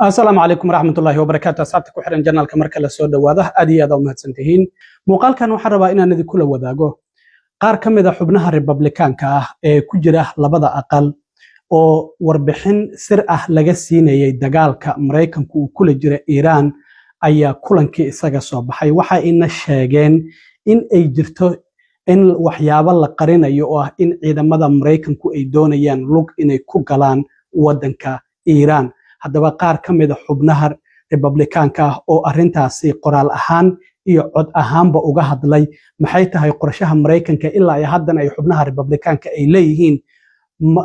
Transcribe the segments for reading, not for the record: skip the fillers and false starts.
Asalaamu calaykum waraxmatullaahi wabarakaatu. Asxaabta ku xiran channelka, marka la soo dhowaada, aad iyo aad u mahadsantihiin. Muuqaalkan waxaan rabaa inaan idinkula wadaago qaar ka mid a xubnaha Republikaanka ah ee ku jira labada aqal oo warbixin sir ah laga siinayay dagaalka Maraykanku uu kula jira Iiraan ayaa kulankii isaga soo baxay. Waxa ina sheegeen in ay jirto in waxyaabo la qarinayo oo ah in ciidamada Maraykanku ay doonayaan lug inay ku galaan waddanka Iiraan. Haddaba, qaar ka mid a xubnaha Republikaanka ah oo arrintaasi qoraal ahaan iyo cod ahaanba uga hadlay, maxay tahay qorshaha Maraykanka ilaa ay haddan ay xubnaha Republikaanka ay leeyihiin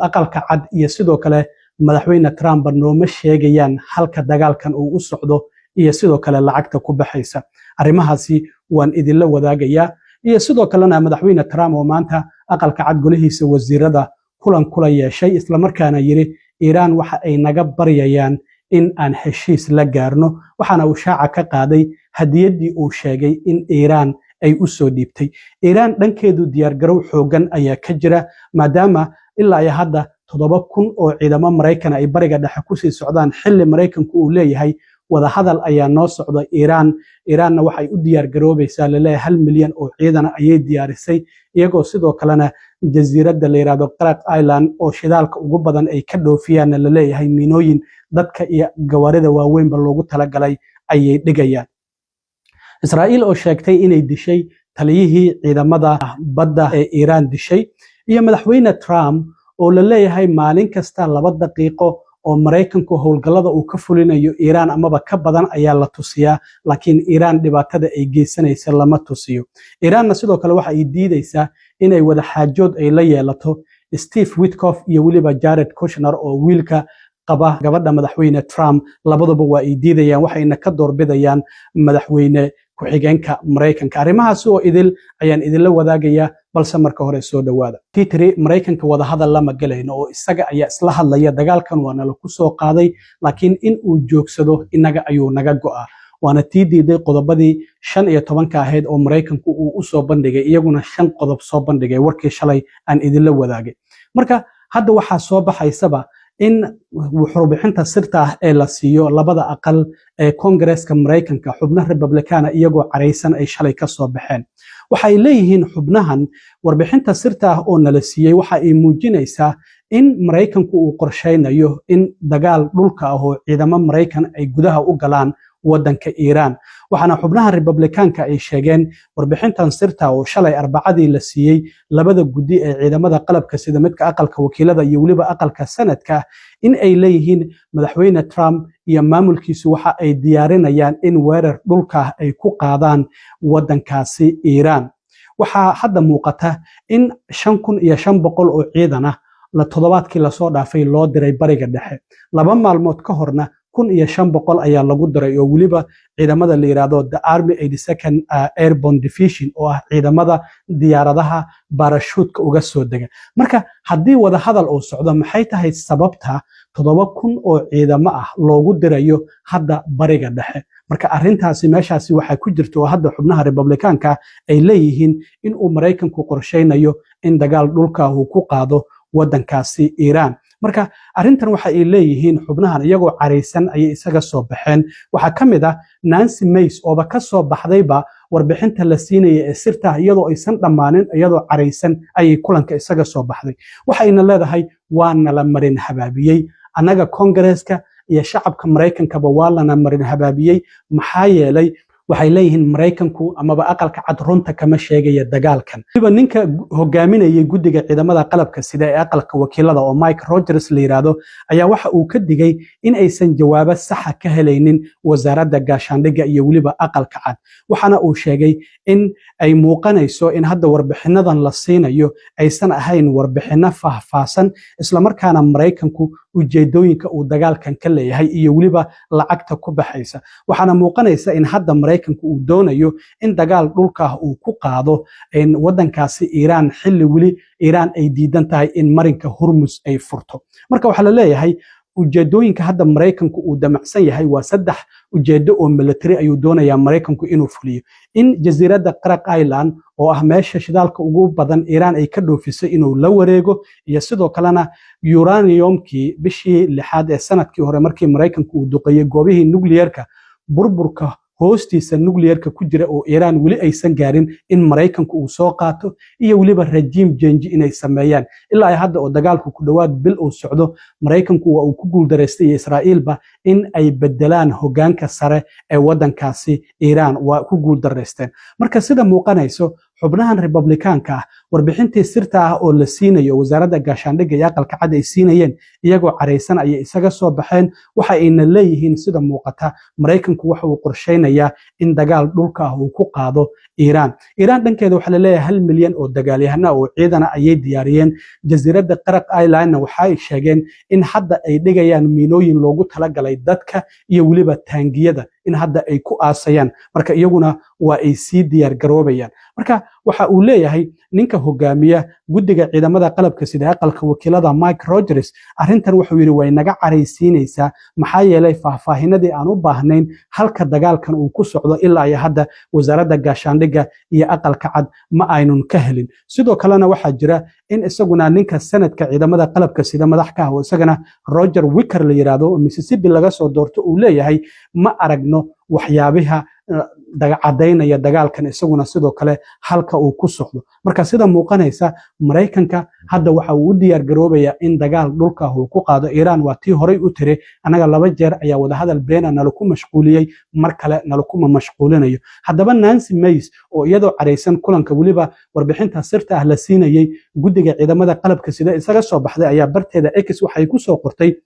Aqalka Cad iyo sidoo kale Madaxweyne Trumpba nooma sheegayaan halka dagaalkan uu u socdo iyo sidoo kale lacagta ku baxaysa? Arrimahaasi waan idinla wadaagayaa, iyo sidoo kalena Madaxweyne Trump oo maanta Aqalka Cad golihiisa wasiirada kulan kula yeeshay, islamarkaana yidhi Iiraan waxa ay naga baryayaan in aan heshiis la gaarno. Waxaana uu shaaca ka qaaday hadiyaddii uu sheegay in Iiraan ay u soo dhiibtay. Iiraan dhankeedu diyaargarow xooggan ayaa ka jira, maadaama ilaa iyo hadda 7000 oo ciidamo Maraykan ay Bariga Dhexe kusii socdaan, xilli Maraykanku uu leeyahay wadahadal ayaa noo socda Iiraan. Iiraanna waxay u diyaargaroobaysaa, laleeyahay, 1 milyan oo ciidana ayay diyaarisay, iyagoo sidoo kalena jasiiradda la yidhahdo Kharg Island oo shidaalka ugu badan ay ka dhoofiyaanna laleeyahay miinooyin dadka iyo gawaarida waaweynba loogu talagalay ayay dhigayaan. Israa'iil oo sheegtay inay dishay taliyihii ciidamada badda ee Iiraan dishay, iyo Madaxweyne Trump oo la leeyahay maalin kasta 2 daqiiqo oo Maraykanku howlgallada uu ka fulinayo Iiraan amaba ka badan ayaa la tusiyaa, laakiin Iiraan dhibaatada ay geysanaysa lama tusiyo. Iiraanna sidoo kale waxa ay diideysaa inay wada xaajood ay la yeelato Steve Witkoff iyo weliba Jared Kushner oo wiilka qaba gabadha Madaxweyne Trump. Labaduba waa ay diidayaan, waxayna ka doorbidayaan madaxweyne ku-xigeenka Maraykanka. Arrimahaasi oo idil ayaan idinla wadaagayaa, balse marka hore soo dhowaada. Titri Maraykanka wadahadal lama gelayno oo isaga ayaa isla hadlaya. Dagaalkan waa nala ku soo qaaday, laakiin in uu joogsado inaga ayuu naga go'aa. Waana tii diiday qodobadii 15-ka ahayd oo Maraykanku uu u soo bandhigay, iyaguna shan qodob soo bandhigay, warkii shalay aan idinla wadaagay. Marka hadda waxaa soo baxaysaba in warbixinta sirta ah ee la siiyo labada aqal ee Koongareeska Maraykanka, xubno Republikaana iyagoo caraysan ay shalay ka soo baxeen. Waxay leeyihiin xubnahan, warbixinta sirta ah oo nala siiyey waxa ay muujinaysaa in Maraykanku uu qorshaynayo in dagaal dhulka ah oo ciidamo Maraykan ay gudaha u galaan waddanka Iiraan. Waxaana xubnaha Republikaanka ay sheegeen warbixintan sirta oo shalay Arbacadii la siiyey labada guddi ee ciidamada qalabka sida, midka Aqalka Wakiilada iyo weliba Aqalka Sanadka, in ay leeyihiin Madaxweyne Trump iyo maamulkiisu waxa ay diyaarinayaan in weerar dhulka ay ku qaadaan waddankaasi Iiraan. Waxaa hadda muuqata in 5500 oo ciidan ah la toddobaadkii lasoo dhaafay loo diray Bariga Dhexe. 2 maalmood ka horna 1500 ayaa lagu diray, oo weliba ciidamada la yidhaahdo the Army 82nd Airborne Division, oo ah ciidamada diyaaradaha baarashuudka uga soo dega. Marka haddii wadahadal uu socdo, maxay tahay sababta 7000 oo ciidamo ah loogu dirayo hadda Bariga Dhexe? Marka arrintaasi meeshaasi waxaa ku jirta oo hadda xubnaha Republikaanka ay leeyihiin in uu Maraykanku qorshaynayo in dagaal dhulka uu ku qaado waddankaasi Iiraan. Marka arrintan waxa ay leeyihiin xubnahan, iyagoo caraysan ayay isaga soo baxeen. Waxaa ka mid ah Nancy Mace ooba ka soo baxdayba warbixinta la siinaya ee sirta iyadoo aysan dhammaanin. Iyadoo caraysan ayay kulanka isaga soo baxday. Waxayna leedahay, waa nala marin habaabiyey annaga Kongareeska iyo shacabka Maraykankaba, waa lana marin habaabiyey. Maxaa yeelay, waxay leeyihiin, Maraykanku amaba Aqalka Cad runta kama sheegaya dagaalkan. Waliba ninka hogaaminayay guddiga ciidamada qalabka sida ee Aqalka Wakiilada oo Mike Rogers la yidhaahdo ayaa waxa uu ka digay in aysan jawaabo saxa ka helaynin Wasaaradda Gaashaandhigga iyo weliba Aqalka Cad. Waxaana uu sheegay in ay muuqanayso in hadda warbixinadan la siinayo aysan ahayn warbixinno faahfaahsan, islamarkaana Maraykanku ujeedooyinka uu dagaalkan ka leeyahay iyo weliba lacagta ku baxaysa. Waxaana muuqanaysa in hadda Maraykanku uu doonayo in dagaal dhulka ah uu ku qaado waddankaasi Iiraan, xilli weli Iiraan ay diidan tahay in marinka Hurmus ay furto. Marka waxaa la leeyahay Ujeedooyinka hadda Maraykanku uu damacsan yahay waa saddex ujeedo oo military ayuu doonayaa Maraykanku inuu fuliyo: in jasiiradda Kharg Island, oo ah meesha shidaalka ugu badan Iiraan ay ka dhoofiso, inuu la wareego, iyo sidoo kalena uraniumkii bishii lixaad ee sanadkii hore markii Maraykanku uu duqeeyey goobihii nuclearka, burburka hoostiisa nuclearka ku jira oo Iiraan weli aysan gaarin, in Maraykanku uu soo qaato, iyo weliba regime change inay sameeyaan. Ilaa ay hadda oo dagaalku ku dhowaad bil uu socdo, Maraykanku waa uu ku guuldaraystay iyo Israa'iilba in ay bedelaan hoggaanka sare ee waddankaasi Iiraan, waa ku guuldaraysteen. Marka sida muuqanayso, xubnahan Republikaanka ah warbixintii sirta ah oo la siinayo Wasaaradda Gaashaandhigga iyo Aqalka Cad ay siinayeen, iyagoo caraysan ayay isaga soo baxeen. Waxa ayna leeyihiin, sida muuqata, Maraykanku waxa uu qorshaynayaa in dagaal dhulka ah uu ku qaado Iiraan. Iiraan dhankeeda waxaa la leeyahay 1 milyan oo dagaalyahana oo ciidana ayay diyaariyeen. Jasiiradda Kharg Islandna waxay sheegeen in hadda ay dhigayaan miinooyin loogu talagalay dadka iyo weliba taangiyada in hadda ay ku aasayaan. Marka iyaguna waa ay sii diyaar garoobayaan. Marka waxa uu leeyahay ninka hogaamiya guddiga ciidamada qalabka sida Aqalka Wakiilada, Mike Rogers, arrintan wuxuu yidhi way naga caraysiinaysaa, maxaa yeelay faahfaahinadii aan u baahnayn halka dagaalkan uu ku socdo ilaa iyo hadda Wasaaradda Gaashaandhigga iyo Aqalka Cad ma aynun ka helin. Sidoo kalena waxaa jira in isaguna ninka sanadka ciidamada qalabka sida madax ka ah, oo isagana Roger Wicker la yidhaahdo, oo Mississippi laga soo doorto, uu leeyahay ma aragno waxyaabaha caddaynaya dagaalkan isaguna sidoo kale halka uu ku socdo. Marka sida muuqanaysa, Maraykanka hadda waxa uu u diyaar garoobayaa in dagaal dhulka ah uu ku qaado Iiraan. Waa tii horay u tiri, annaga laba jeer ayaa wadahadal beena nalaku mashquuliyey, mar kale nalakuma mashquulinayo. Haddaba Nancy Mace oo iyadoo caraysan kulanka weliba warbixinta sirta ah la siinayey guddiga ciidamada qalabka sida isaga soo baxday ayaa barteeda X waxay ku soo qortay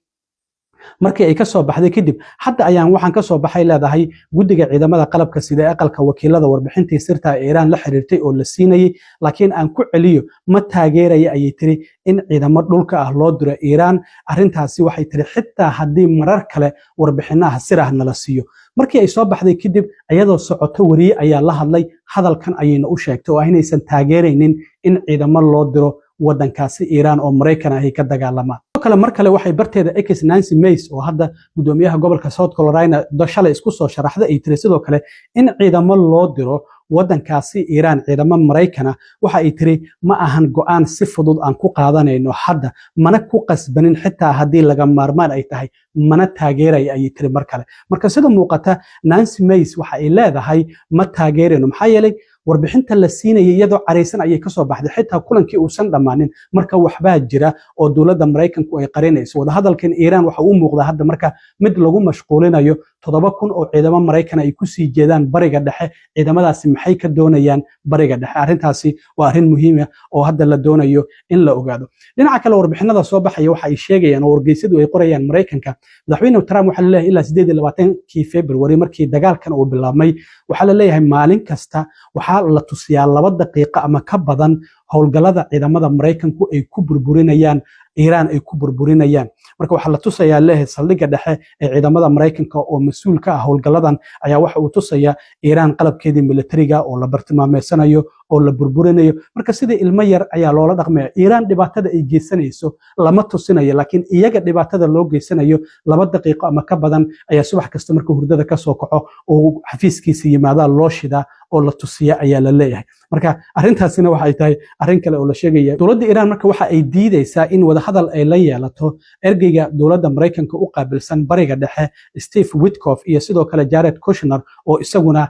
markii ay ka soo baxday kadib: "Hadda ayaan waxaan ka soo baxay," leedahay, "guddiga ciidamada qalabka sida ee Aqalka Wakiilada warbixintii sirta ee Iiraan la xiriirtay oo la siinayey, laakiin aan ku celiyo, ma taageeraya," ayay tiri, "in ciidamo dhulka ah loo diro Iiraan." Arrintaasi waxay tiri xitaa haddii marar kale warbixinaha sir ah nala siiyo. Markii ay soo baxday kadib, iyadoo socoto wariye ayaa la hadlay, hadalkan ayayna u sheegtay oo ah inaysan taageeraynin in ciidamo loo diro waddankaasi Iiraan oo Maraykan ay ka dagaalamaan. Kale mar kale waxay barteeda X Nancy Mace, oo hadda gudoomiyaha gobolka South Carolina shalay isku soo sharaxday, ay tiri sidoo kale in ciidamo loo diro waddankaasi Iiraan, ciidamo Maraykana, waxa ay tiri ma ahan go'aan si fudud aan ku qaadanayno hadda, mana ku qasbanin xitaa haddii laga maarmaan ay tahay, mana taageeraya, ayay tiri mar kale. Marka sida muuqata, Nancy Mace waxa ay leedahay ma taageerayno, maxaa yeelay warbixinta la siinayay iyadoo caraysan ayay kasoo baxday xitaa kulankii uusan dhammaanin. Marka waxbaa jira oo dowladda Maraykanku ay qarinayso. Wadahadalkan Iiraan waxa uu muuqdaa hadda marka mid lagu mashquulinayo 7,000 oo ciidamo Maraykan ay kusii jeedaan Bariga Dhexe. Ciidamadaasi maxay ka doonayaan Bariga Dhexe? Arrintaasi waa arrin muhiima oo hadda la doonayo in la ogaado. Dhinaca kale, warbixinada soo baxaya waxa ay sheegayaan oo wargeysyadu ay qorayaan, Maraykanka madaxweyne Trump waxaa laleeyahay ilaa 28-kii February markii dagaalkan uu bilaabmay, waxaa la leeyahay maalin kasta waxaa la tusiyaa 2 daqiiqo ama ka badan howlgallada ciidamada Maraykanku ay ku burburinayaan Iiraan, ay ku burburinayaan. Marka waxaa la tusayaa leeyahay saldhigga dhexe ee ciidamada Maraykanka oo mas-uul ka ah howlgalladan ayaa waxa uu tusayaa Iiraan qalabkeedii militariga oo la bartilmaameysanayo oo la burburinayo. Marka sidii ilmo yar ayaa loola dhaqmaya. Iiraan dhibaatada ay geysanayso lama tusinayo, laakiin iyaga dhibaatada loo geysanayo 2 daqiiqo ama ka badan ayaa subax kasta marka hurdada kasoo kaco oo xafiiskiisa yimaadaa loo shidaa oo la tusiya ayaa la leeyahay. Marka arrintaasina waxay tahay arrin kale oo la sheegaya. Dowladda Iiraan marka waxa ay diideysaa in wadahadal ay la yeelato ergeyga dowladda Maraykanka u qaabilsan Bariga Dhexe, Steve Witkoff, iyo sidoo kale Jared Kushner oo isaguna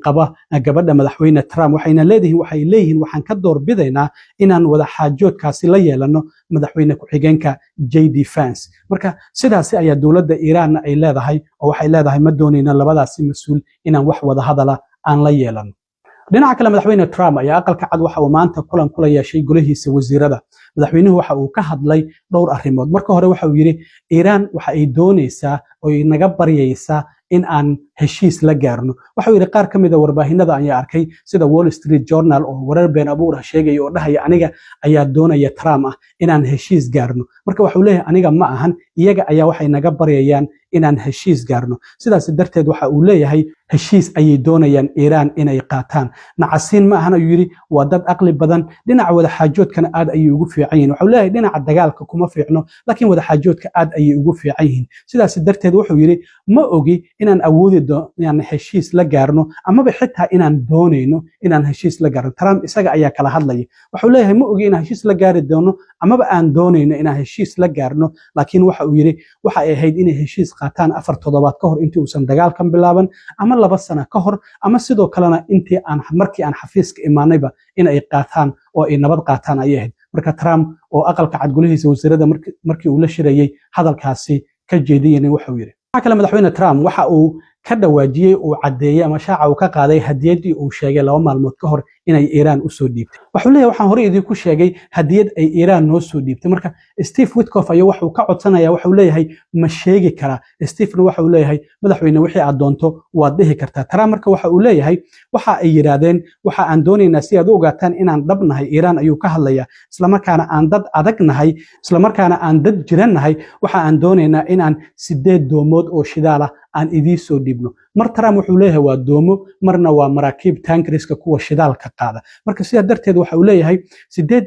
qaba gabadha madaxweyne Trump. Waxayna leedihiin, waxay leeyihiin, waxaan ka doorbidaynaa inaan wada xaajoodkaasi la yeelano madaxweyne ku-xigeenka JD Vance. Marka sidaasi ayaa dowladda Iiraanna ay leedahay, oo waxay leedahay ma doonayna labadaasi mas-uul inaan wax wada hadala aan la yeelano. Dhinaca kale, madaxweyne Trump ayaa Aqalka Cad waxa uu maanta kulan kula yeeshay golihiisa wasiirada. Madaxweynuhu waxa uu ka hadlay dhowr arrimood. Marka hore waxa uu yidhi Iiraan waxa ay doonaysaa oo naga baryaysaa in aan heshiis la gaarno. Waxa uu yidhi qaar ka mid a warbaahinada ayaa arkay, sida Wall Street Journal, oo warar been abuur ah sheegaya oo dhahaya aniga ayaa doonaya, Trump ah, inaan heshiis gaarno. Marka waxuu leeyahay aniga ma ahan, iyaga ayaa waxay naga baryayaan inaan heshiis gaarno. Sidaas darteed waxa uu leeyahay heshiis ayay doonayaan Iiraan inay qaataan. Nacasiin ma ahan, ayuu yidhi, waa dad aqli badan, dhinaca wada xaajoodkana aad ayay ugu fiican. fiican yihiin. Waxuu leeyahay dhinaca dagaalka kuma fiicno, laakiin wadaxaajoodka aad ayay ugu fiican yihiin. Sidaas darteed wuxuu yidhi ma ogi inaan awoodi inaan heshiis la gaarno amaba xitaa inaan doonayno inaan heshiis la gaarno. Trump isaga ayaa kala hadlaya. Wuxuu leeyahay ma ogi inaan heshiis la gaari doono amaba aan doonayno inaan heshiis la gaarno, laakiin waxa uu yidhi waxa ay ahayd inay heshiis qaataan 4 toddobaad ka hor intii uusan dagaalkan bilaaban, ama 2 sano ka hor, ama sidoo kalena intii aan markii aan xafiiska imaanayba in ay qaataan oo ay nabad qaataan ayay ahayd. Marka Trump oo Aqalka Cad golihiisa wasiirada markii uu la shirayey hadalkaasi ka jeediyena wuxuu yidhi. Waxaa kale madaxweyne Trump waxa uu ka dhawaajiyey, uu caddeeyey ama shaaca uu ka qaaday hadiyaddii uu sheegay 2 maalmood ka hor inay Iiraan usoo dhiibtay. Wuxuu leeyahay waxaan horey idinku sheegay hadiyad ay Iiraan noo soo dhiibtay. Marka Steve Witkoff ayaa wuxuu ka codsanaya, wuxuu leeyahay ma sheegi karaa? Stevena waxa uu leeyahay madaxweyne, wixii aad doonto waad dhihi kartaa. Trump marka waxa uu leeyahay waxa ay yidhaahdeen waxa aan doonaynaa si aad u ogaataan inaan dhab nahay, Iiraan ayuu ka hadlayaa, islamarkaana aan dad adag nahay, islamarkaana aan dad jiran nahay, waxa aan doonaynaa inaan sideed doomood oo shidaal ah aan idiin soo dhiibno. Mar Trump wuxuu leeyahay waa doomo, marna waa maraakiib tankerska, kuwa shidaalka qaada. Marka sidaa darteed waxa uu leeyahay sideed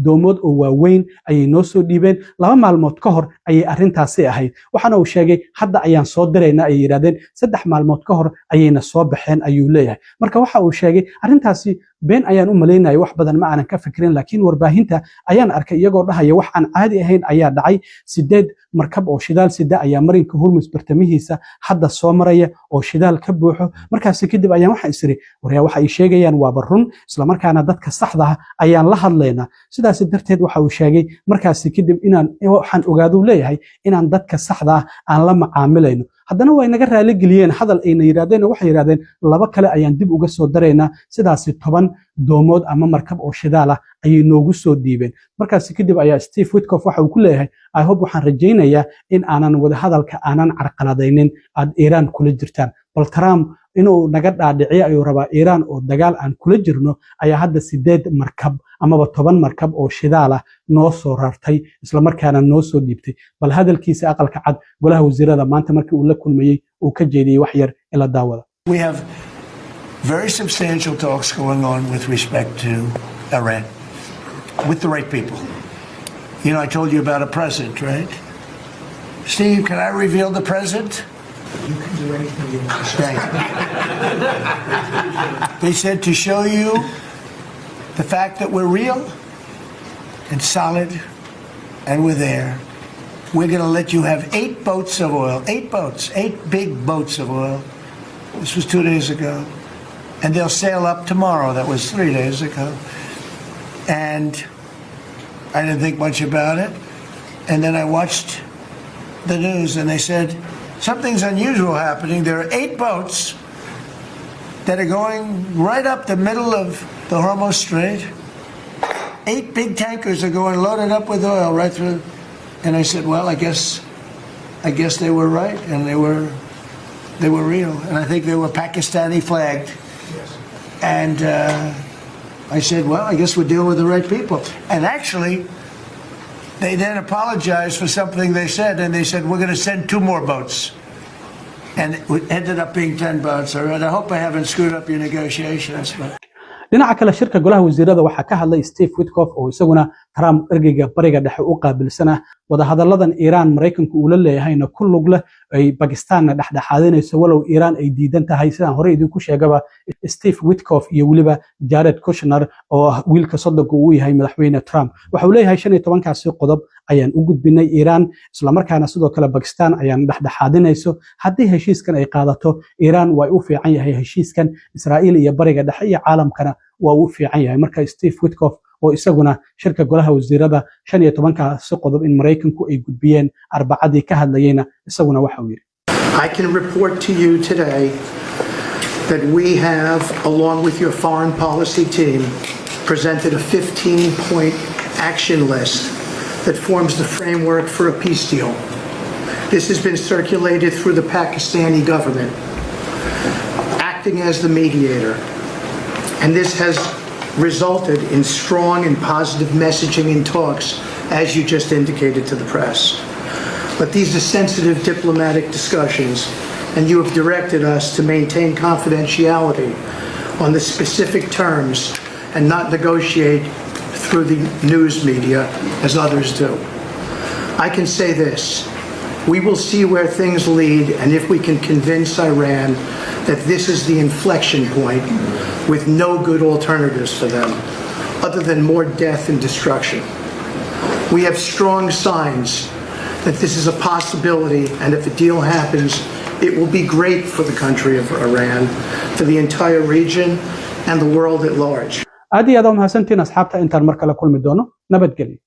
doomood oo waaweyn ayay noo soo dhiibeen, 2 maalmood ka hor ayay arrintaasi ahayd. Waxaana uu sheegay hadda ayaan soo diraynaa ayay yidhahdeen, 3 maalmood ka hor ayayna soo baxeen ayuu leeyahay. Marka waxa uu sheegay arrintaasi been ayaan u malaynaya, wax badan ma aanan ka fikirin, laakiin warbaahinta ayaan arkay iyagoo dhahaya wax aan caadi ahayn ayaa dhacay, sideed markab oo shidaal sida ayaa marinka Hormus bartamihiisa hadda soo maraya oo shidaal ka buuxo. Markaasi kadib ayaan waxaan isiri waryaa waxa ay sheegayaan waaba run, islamarkaana dadka saxda ah ayaan la hadlaynaa. Sidaasi darteed waxa uu sheegay markaasi kadib inaan waxaan ogaaduu leeyahay inaan dadka saxda ah aan la macaamilayno. Haddana way naga raali geliyeen hadal ayna yidhahdeen, waxay yidhahdeen laba kale ayaan dib uga soo daraynaa. Sidaasi 10 doomood ama markab oo shidaal ah ayay noogu soo dhiibeen. Markaasi kadib ayaa Steve Witkoff waxa uu ku leeyahay I hope, waxaan rajaynayaa in aanan wadahadalka aanan carqaladaynin aad Iiraan kula jirtaan. Bal Trump inuu naga dhaadhiciyo ayuu rabaa, Iiraan oo dagaal aan kula jirno ayaa hadda sideed markab amaba 10 markab oo shidaal ah noo soo rartay, islamarkaana noo soo dhiibtay. Bal hadalkiisa Aqalka Cad golaha wasiirada maanta markii uu la kulmayey uu ka jeediyey wax yar ila daawada. We have very substantial talks going on with respect to Iran, with the right people. I told you about a present, right? Steve, can I reveal the present? You can do anything you want. Thank you. They said to show you the fact that we're real and solid and we're there. We're going to let you have eight boats of oil, eight boats, eight big boats of oil. This was 2 days ago. And they'll sail up tomorrow. That was 3 days ago. And I didn't think much about it. And then I watched the news and they said, something's unusual happening. There are eight boats that are going right up the middle of the Hormuz Strait. Eight big tankers are going loaded up with oil right through. And I said, well, I guess they were right, and they were real. And I think they were Pakistani flagged. And I said, well, I guess we're dealing with the right people. And actually, they then apologized for something they said, and they said, we're going to send two more boats. And it ended up being 10 boats. All right. I hope I haven't screwed up your negotiations. But. Dhinaca kale shirka golaha wasiirada waxaa ka hadlay Steve Witkoff oo isaguna Trump ergeyga Bariga Dhexe u qaabilsana, wadahadalladan Iiraan Maraykanku uu la leeyahayna ku lug leh, ay Bakistaanna dhexdhexaadinayso, walow Iiraan ay diidan tahay. Sidaan horey idinku sheegaba, Steve Witkoff iyo weliba Jared Kushner oo ah wiilka soddonka uu yahay madaxweyne Trump, waxa uu leeyahay 15-kaasi qodob ayaan u gudbinay Iiraan, islamarkaana sidoo kale Bakistaan ayaan dhexdhexaadinayso. Haddii heshiiskan ay qaadato Iiraan waa u fiican yahay heshiiskan, Israa'iil iyo Bariga Dhexe iyo caalamkana waa u fiican yahay. Marka Steve Witkoff oo isaguna shirka golaha wasiirada 15-kaasi qodob in Maraykanku ay gudbiyeen Arbacadii ka hadlayeyna isaguna waxa uu yidhi: I can report to you today that we have, along with your foreign policy team, presented a 15-point action list that forms the framework for a peace deal. This has been circulated through the Pakistani government, acting as the mediator. And this has resulted in strong and positive messaging and talks, as you just indicated to the press. But these are sensitive diplomatic discussions, and you have directed us to maintain confidentiality on the specific terms and not negotiate through the press. through the news media, as others do. I can say this: we will see where things lead and if we can convince Iran that this is the inflection point with no good alternatives for them other than more death and destruction. We have strong signs that this is a possibility, and if a deal happens, it will be great for the country of Iran, for the entire region, and the world at large. Aad iyo aad aa mahadsantihiin, asxaabta. Intaan mar kale kulmi doono, nabadgelyo.